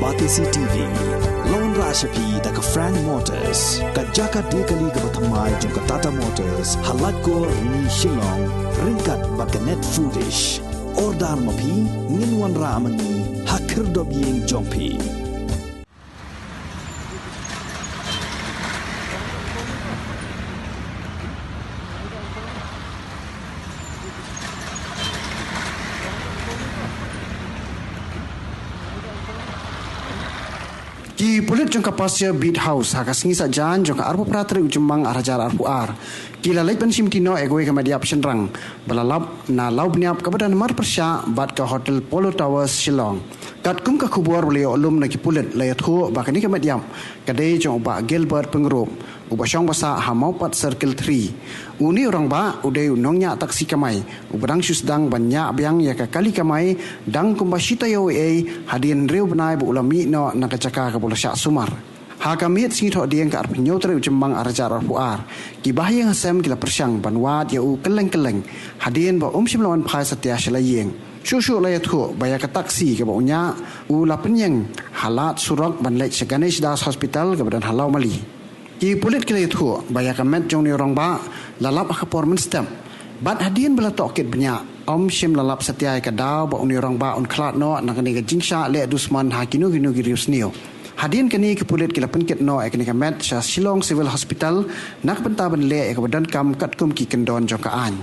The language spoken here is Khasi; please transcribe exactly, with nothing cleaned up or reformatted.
Batesi T V, la wanrah sha phi da ka Frank Motors, ka jaka die kali kaba thymmai jong ka Tata Motors, ha Laitkor Rni Shillong, ryngkat bad ka Net Foodish. Order ma phi, ngin wanrah ma ngi ha khyrdop ïing jong phi. Ki pulit jong ka Pasir Beat House ha ka sngi Saitjaiñ jong ka arphew phra tarik u Jymmang ar hajar arphew ar, ki la leit ban shimti noh ïa kawei ka met ïap shynrang ba la lap na Lawbniap kaba don marpyrshah bad ka Hotel Polo Towers Shillong. Katkum ka khubor ba la ïoh lum na ki pulit, la ïathuh ba kane ka met ïap ka dei jong u Bah Gilbert Pyngrope, uba shong basa ha Mawpat Circle three. Une u rangbah u dei u nongñiah taksi kamai uba dang shu sdang ban ñiah biang ïa ka kali kamai, dang kumba shi taïew eiei, hadien hynriew bnai ba u la mih noh na ka jaka kaba u la shah sumar. Ha ka miet sngi Thohdieng ka arphew hynñiew tarik u Jymmang ar hajar arphew ar, ki bahaïing hasem ki la pyrshang ban wad ïa u kylleng kylleng, hadien ba um shym la wan phai satia sha la ïing. Shuh shuh la ïathuh ba ïa ka taksi kaba u ñiah, u la pynïeng ha lad surok ban leit sha Ganesh Das Hospital kaba don ha Lawmali. Ki pulit ki la ïathuh ba ïa ka met jong une u rangbah la lap ha ka por mynstep, bad hadien ba la tohkit bniah, um shym la lap satia ïa ka daw ba une u rangbah un khlad noh na kane ka jingshah leh dusmon ha kino kino ki riewsniew. Hadien kane, ki pulit ki la pynkit noh ïa kane ka met sha Shillong Civil Hospital na ka bynta ban leh ïa kaba donkam katkum ki kyndon jong ka aiñ.